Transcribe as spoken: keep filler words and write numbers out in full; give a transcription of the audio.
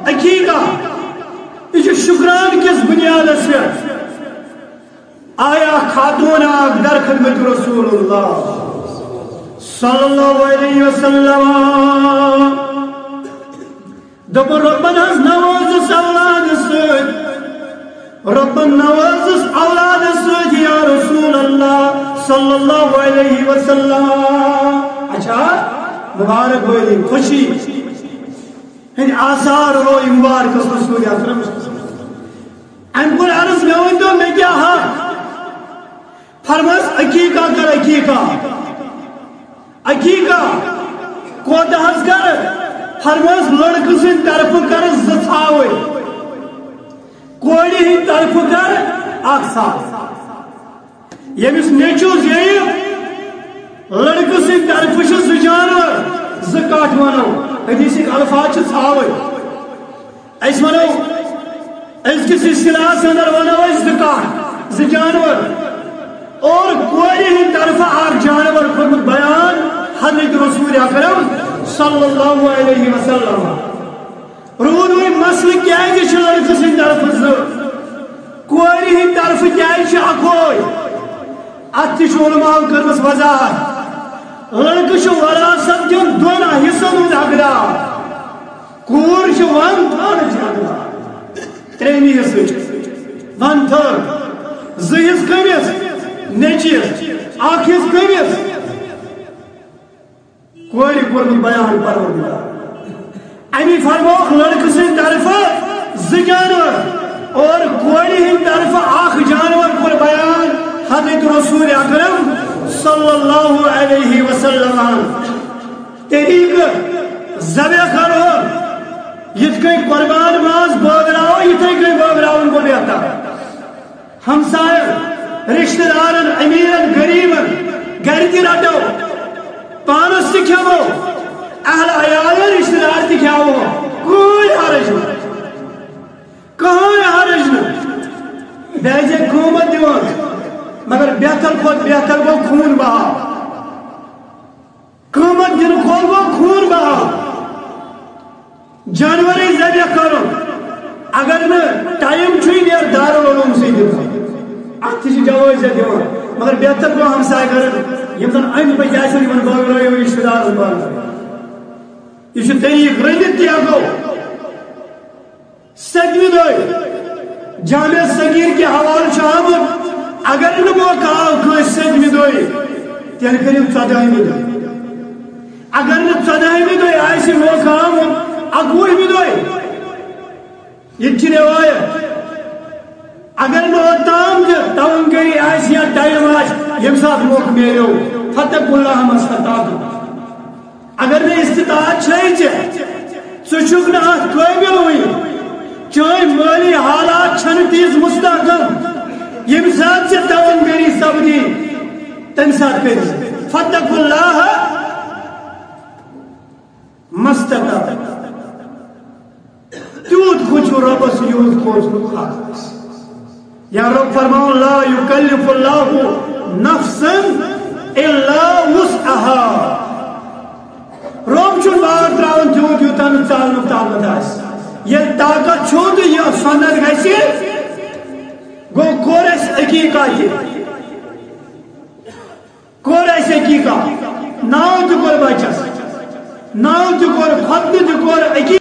عقیقہ، یہِ چھُ شُکران کِس بُنیادس پٮ۪ٹھ۔ آیا خاتون اکھ در خدمت رسول اللہ صلی اللہ علیہ وسلم۔ دوٚپُن، "رۄبن حظ نوازُس اولادٕ سۭتۍ، رۄبن نوازُس اولادٕ سۭتۍ یا رسول اللہ صلی اللہ علیہ وسلم۔" اچھا، مبارک بٲدی، خوشی ہٕنٛدۍ آثار روے مبارک رسول اکرم۔ أمۍ کوٚر عرض، "مےٚ ؤنۍ تو، مےٚ کیٛاہ حق؟" فرمٲس، "عقیقہ کر عقیقہ۔" عقیقہ کوتاہ حظ کر؟ فرمٲس، لڑکہٕ سٕنٛدِ طرفہٕ کر زٕ ژھاوٕے، کورِ ہٕنٛدِ طرفہٕ کر اکھ ژھاو۔ ییٚمِس نیٚچُو زیٚیہِ، لڑکہٕ سٕنٛدِ طرفہٕ چھِ زٕ جانور، زٕ کٹھ ونو، حدیثٕکۍ الفاظ چھِ ژھاوٕے۔ أسۍ ونو، أزکِس اصطلاحس اندر ونو أسۍ زٕ کٹھ، زٕ جانور۔ اور کورِ ہٕنٛدِ طرفہٕ اکھ جانور کوٚرمُت بیان حضرت رسول اکرم صلی اللہ علیہ وسلم۔ روٗد وۄنۍ مسلہٕ، کیازِ چھِ لڑکہٕ سٕنٛدِ طرفہٕ زٕ، کورِ ہٕنٛدِ طرفہٕ کیازِ چھِ اکوے؟ اتھ تہِ چھُ علماء کٔرمٕژ وضاحت۔ لڑکہٕ چھُ وراثت کٮ۪ن دۄن حصن ہُنٛد حقدار۔ کوٗر چھِ one third چھِ اَنان۔ ترٛیٚیِمہِ حصہٕ چھِ one third۔ زٕ حصہٕ کٔمِس؟ نیٚچوِس۔ اَکھ حصہٕ کٔمِس؟ کورِ کوٚرمُت بیان پروردگار۔ اَمی فرمووُکھ لڑکہٕ سٕنٛدِ طرفہٕ زٕ جانور اور کورِ ہٕنٛدِ طرفہٕ اَکھ جانور کوٚر بیان حضرت رسول اکرم صلی اللہ علیہ وسلم۔ طریقہٕ ذبح کرو، یِتھ کٔنۍ قربان ماز بٲگراوو، یِتھے کٔنۍ بٲگراوُن گوٚو بہتر۔ ہمساین، رشتہٕ دارن، امیرن، غریبن، گرِ تہِ رٹو، پانس تہِ کھٮ۪مو، اہل عیال، رشتہٕ دار تہِ کھٮ۪مو، کٕہٕنۍ حرج نہٕ، کٕہٕنۍ حرج نہٕ۔ بیٚیہِ چھِ قۭمتھ دِوان، مگر بہتر کھۄتہٕ بہتر گوٚو خوٗن بہاو۔ قۭمتھ دِنہٕ کھۄتہٕ گوٚو خوٗن بہاو۔ جانورٕے ذبح کرُن۔ اگر نہٕ ٹایم چھُے، نیر دارالعلوم سٕے دِوان۔ اتھ تہِ چھِ جوٲزیت دِوان۔ مگر بہتر گوٚو ہمسایہِ کرن، یِم زن أنٛدۍ پٔکۍ آسن، یِمن بٲگرٲیِو، رشتہٕ دارن بٲگرٲیِو۔ یہِ چھُ طریٖقہٕ، رٔنِتھ تہِ ہٮ۪کو۔ ستمہِ دۄہہِ جامع صغیر کہِ حوالہٕ چھُ آمُت، اگر نہٕ موقع آو کٲنٛسہِ ستمہِ دۄہہِ، تیٚلہِ کٔرِو ژۄدہمہِ دۄہہِ۔ اگر نہٕ ژۄدہمہِ دۄہہِ آسہِ موقع آمُت، اَکوُہمہِ دۄہہِ۔ یہِ تہِ چھِ رِوایت۔ اگر نہٕ اوٚتام تہِ توانگری آسہِ یا ٹایم آسہِ، ییٚمہِ ساتہٕ موقع میلیو، فاتقوا اللہ ما استطعتم۔ اگر نہٕ استطاعت چھے ژےٚ، ژٕ چھُکھ نہٕ اتھ قٲبل وُنہِ، چٲنۍ مٲلی حالات چھنہٕ تیٖژ مستحکم، ییٚمہِ ساتہٕ ژےٚ توانگری سپدی، تمہِ ساتہٕ کٔرۍ زِ۔ فاتقوا اللہ ما استطعتم۔ تیوٗت کھوٗژِو رۄبس، یوٗت کھوژنُک حق آسہِ۔ یا رب فرماوان، "لا یکلف اللہ نفسا الا وسعها۔" رب چھُنہٕ بار تراوان تیوٗت یوٗتاہ نہٕ ژالنُک طاقت آسہِ۔ ییٚلہِ طاقت چھُ تہٕ یہِ سۄندر گژھِ، گوٚو کوٚر اَسہِ عقیٖقہ تہِ۔ کوٚر اَسہِ عقیٖقہ، ناو تہِ کوٚر بچس، ناو تہِ کوٚر، ختنہٕ تہِ کوٚر، عقیٖقہ